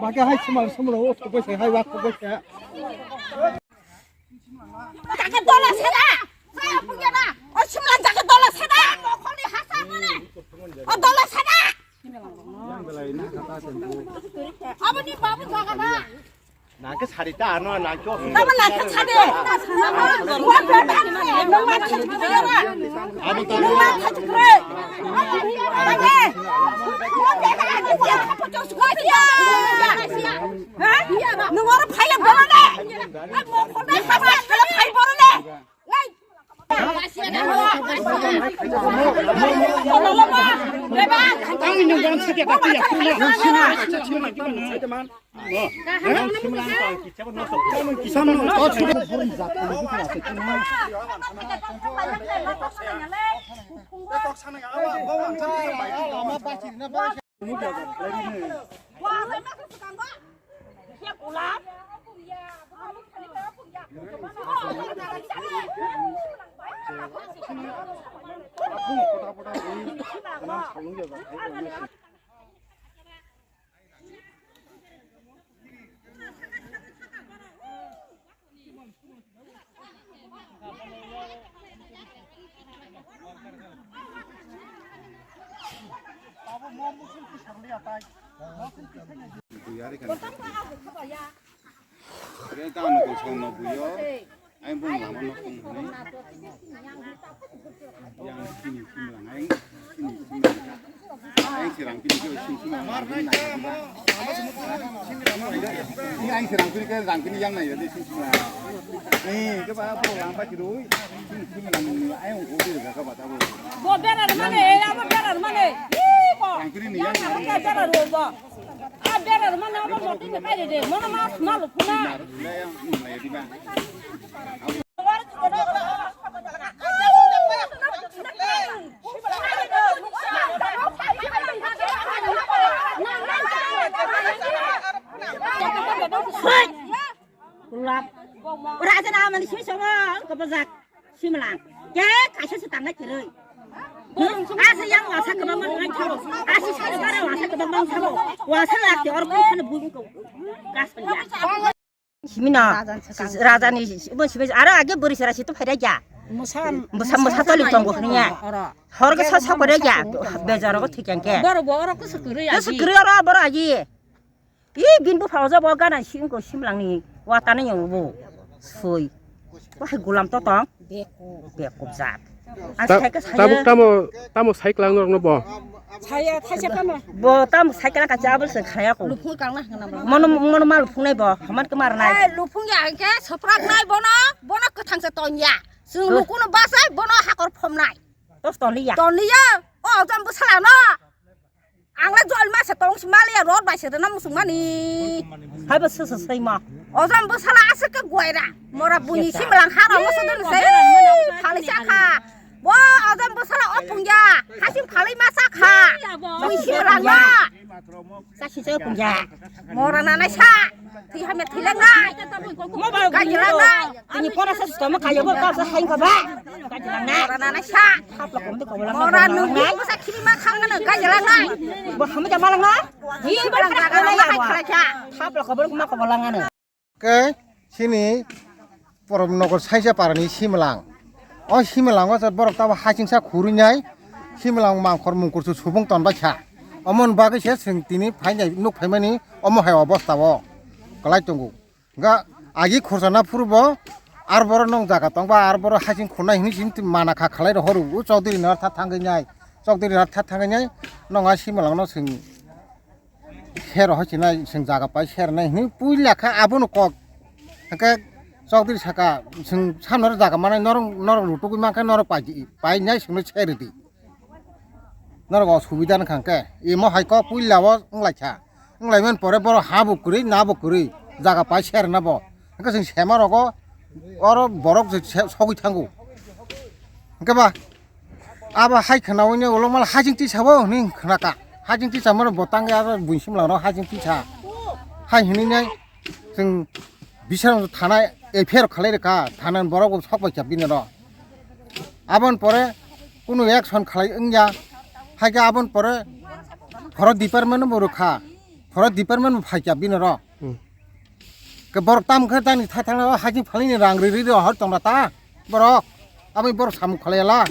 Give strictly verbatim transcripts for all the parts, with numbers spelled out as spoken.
Bagi hai semal semal o, sebai se hai wak sebai se. Jaga dola sada. Saya punya na. O semal jaga dola sada. Mokoli hasa mana? O dola sada. Aboni babu jaga na. Nangke sari ta ano nangke. Tama nangke sari. Numa thajukre. Numa thajukre. Nung oro phaiya borole. Phai borole. Yang sini sini lang, yang sini sini lang. Yang sirang pini ke sing sing lang. Ini yang sirang pini ke rang pini yang nai ya di sing sing lang. Ni ke ba bo lang ba kirui. Sing sing lang ni ai ong ko de ga ka ba ta bo. Bo berar mane, e abo berar mane. Ih, bo. Rang pini ni yang. Yang apa berar bo? Ah, berar mane abo mo tin ka de de. Mo na mas malu puna. Yang nai ya di ba. Kulap. Ora aja na mani simi sama kebejak. Simlang. Ke kaisa se tangna kiroi. Asa yang wasa kebang man ngai thabo. Asi sari bara wasa kebang man thabo. Wasa lak te or kun khana bui ko. Gas ya. Simina, rajani, ibu simi, aro age buri sara situ phaida ja. Musa, musa, musa toli tongo hniya. Hor ke sa sa phaida ja. Bejaro ko thikyan ke. Boro bo oro ko sukuri aji. Sukuri oro boro aji. I bin bu phauja bo gana singko simlangni watani yang bu. Sui. Wahai gulam totong. Beko. Beko jat. Tabuk tamo, tamo cycle ang norokno bo. Saya thaisa kama. Bo tam cycle ka chabel se khaya ko. Lupung kang na hana ba. Mono, mono ma lupung nai bo, haman ke mar nai. Eh, lupung ya ke soprak nai bono, bono kethang se ton ya. Sung lukuno basai bono hakor phom nai. Tos ton liya. Ton liya. O jam bu sala no. Ang le jol ma se tong si mali ya rod bai se na musung mani. Hai bo se se sei ma. O jam bu sala asik ke guai ra. Mora buni si melang haro mo se don se. Phali sa kha. Bo, ojam bwsala o pungya, hasim khalai ma cha kha. Bui si rang ma. Sa si cha pungya. Mora nanai sa. Thi hamya thi lang nai. Kaji lang nai. Tini pora sa sutama kaya bo ka sa hain ka ba. Kaji lang nai. Mora nanai sa. Thap la kom de ko lang. Mora nung ni sa khiri ma khang na kaji lang nai. Bo hamya ma lang na. Hi ba lang jaga lang ma hai khala cha. Thap la ko bo ma ko lang na. Khe chini Porom Nogor Saisa Parani Simlang. O Simlango se borok tabo hachingsa khurui nai, Simlang mangkhor mungkursu subung tonbaikha. Omoni bagwi se chwng tini phainai nuk phaimani omo hai obostao kwlai tongo. Hwnkha agi khorsa na phuru bo ar boro nong jaga tongba ar boro haching khurnai hwnwi chini mana kha khlai rohoro. O Chaudhary ni artha thangwi nai, Chaudhary ni artha thangwi nai nong a Simlangno chwng. Ser hoi sinai seng jaga pai ser nai hwnwi puila kha abono kok. Hwnkhe Chaudhary saka seng samno jaga manai norok, norok rutugwi mankhe norok pai, pai nai sengno ser di. Norok o subida wngkha hwnkhe imo hai kok puila o wnglaikha. Wnglaimani pore borok ha bo kwrwi na bo kwrwi jaga pai ser na bo. Hwnkhe seng sema rogo oro borok se, se, sogwi thango. Hwnkhe ba Abo hai khwnaui ni ulo mal hajing tisa bo hwnwi khwnaka. Hajing tisa mano bo tangwi aro buini simlano hajing tisa. Hai hwnwi nai chwng Bisramganj thana F I R khalai rwkha, thana ni borok bo sok bai kha bini ro. Aboni pore kunu action khalai wngya. Hai khe aboni pore forest department bo rwkha. Forest department bo phaikya bini oro. Hmm. Ke borok tam khe tani tha thangna hajing phalini rang ri ri ri hor tongna ta borok. Aboni borok samung khalai la.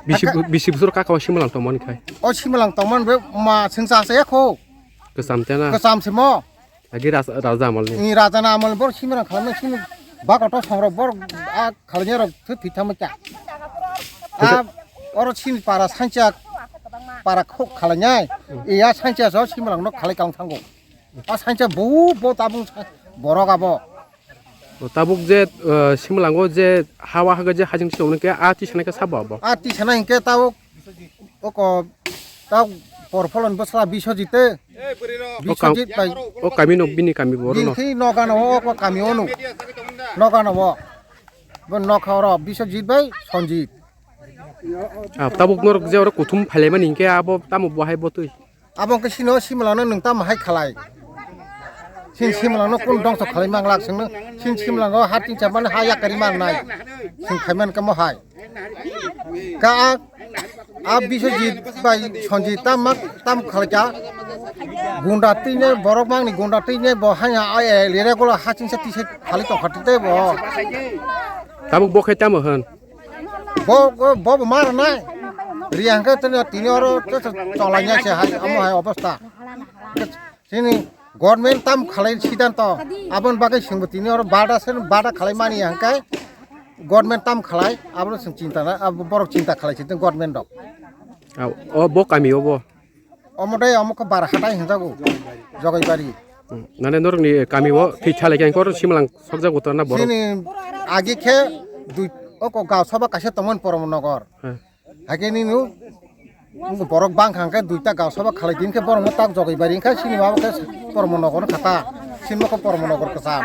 Bisi, bisi bosor kaka o Simalang tongmani khai. O Simalang tongmani be ma sengsa se kho. Kwcham tena. Kwcham se mo. Agi ras-, raja amal ni. Ni raja na amal bor Simalang khalai sini bak to songrok bor a khalai rok thu thwi thama cha. A oro sini para sancha para khok khalai nai. Iya sancha so Simalang no khalai kang thango. A sancha bo bo tabung sa-, borok abo. O tabuk je, eh, Simalango je hawa haga je hajing tong ke a tisana ke sabo abo. A tisana hinke tabuk oko tabuk porpholon bosla Biswajit te. O kam-, Biswajit bai. O kami no bini kami boro no. Bini noga no o kami ono. Noga no o. Bo nokha oro Biswajit bai Sanjit. Ah, tabuk norok je oro kuthum phailaimani hinke abo tamo bo hai botwi. Abo hwnkhe sino Simalang no nwng tamo hai khalai. Sin Simalang no kun dongso khalai manglak singno. Sin Simalang o ha tin chamani ha yakari mangnai. Sing khaiman kamo hai. Ka a, a Biswajit bai Sanjit tam mak tam khalai ka. Gunda tine borok mangni gunda tine bo hanya a e lere golo ha chingsa tise khali tongkha tite bo. Tabuk bo khe tamo hwn. Bo, bo, bo, bo mar nai. Riyang khe tini, tini oro to, to, cholai nya se hai, amo hai obostha. Sini government tam khalai siddhanto. Aboni bagwi singbo tini oro bada sen, bada khalai mani yang kai. Government tam khalai, abo sing chinta na, abo borok chinta khalai siddhan government rok. Au, o bo kami o bo. Omo tei omo khe bar hatai hinjago, Jogaibari. Hmm. Nane norokni kami o thwi thalai khe kor Simalang sokjago to na borok. Chini agi khe dui, oko gaw sabha kaisa tongmani Poromnogor. Hmm. Hakhe nini borok bang kha hwnkhe duita gaw sabha khalai din khe borok no tak Jogaibari wngkha chini ma bo khe Poromnogor wngkha ta. Chini ma khe Poromnogor kwcham.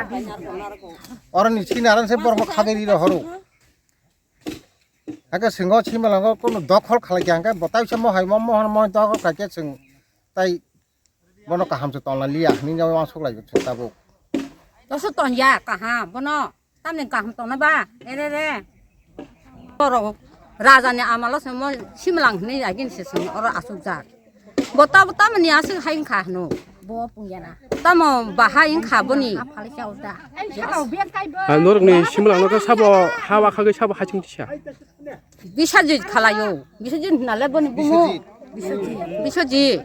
Oroni chini aran se borok no khagwi ri rohoro. Hakhe singo Simalango kunu dokhol khalai kha hwnkhe bo tai se mohai mo mohon mohon dokhol khaikhe chwng tai bono kaham se tongna liya hinwi uansuk lai chwng tabuk. Toso tongya kaham bono tamni kaham tongna ba ere re. Borok rajani amalo se mo Simalang hinwi agin se chwng oro achukjak. Bo tamo, tamoni aswk hai wngkha hwno. Bo pungyana. Tamo bahai wngkha boni. Aphalisa uta. Ah, norokni Simalang no sabo ha wakhagwi sabo haching tisa. Biswajit khalaio. Biswajit hinale boni bumo. Biswajit. Biswajit.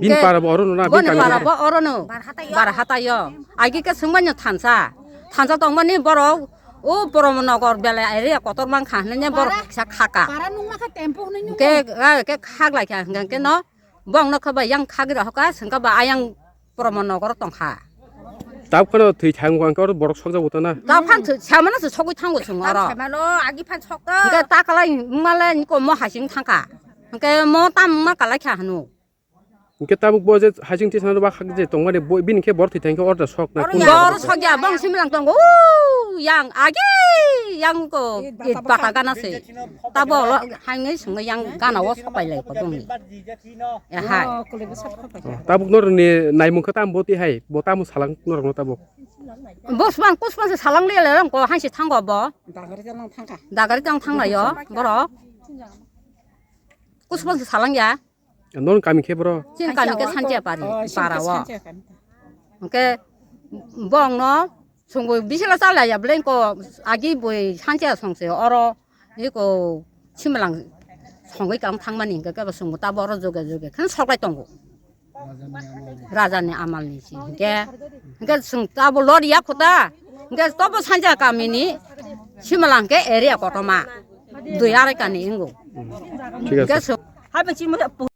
Bini para bo oro no na, bini para bo oro no. Bar hataio. Agi ke swngmani thansa. Thansa tongmani borok o Poromnogor belai area kotor mang kha hinwi borok kisa khaka. Para nung ma kha tempo hinwi nung. Ke, ah, ke khak lai kha hingke no. Bong no kha bai yang khagwi rw hoka, sengka ba ayang Poromnogor tong kha. Tab khano thwi thang wang khe oro borok sokjak utana. Tab phan thwi, samano se sogwi thango chwng oro. Samano agi phan sokto. Hingke ta kalai male niko mo hasing thangkha. Hingke mo tam ma kalai kha hanu. Hingke tabuk bo je hasing tisana ba khak je tongmani bo bini khe borok thwi thang khe order sok na. Oro ya, oro sokya bong Simalang tongo. Yang agi yang ko it bata gana se. Tabo lo hangni sungwi yang gana o sopai lai ko dongni. Eh, hai. Oh, tabuk norokni naimung khe tamo boti hai, bo tamo salang norokno tabuk. Bosman kusman se salang le le ko hansi thango bo. Dagari tang thangka. Dagari tang thanglaio borok. Kusman se salang ya. Norok kami khe bro. Chin kami khe sanche pari para o. Hingke bongno sungwi bisila chalaiya bwleng ko agi bui sanche songse oro. Eko Simalang songwi kang thangmani hingke kebo songbo tabo oro joge joge khen soklai tongo. Rajani amalni si hingke, hingke song tabo loriya kota, hingke tobo sanja kamini Simalang ke area kotoma dui arai kani ingo. Thik ase. Hingke song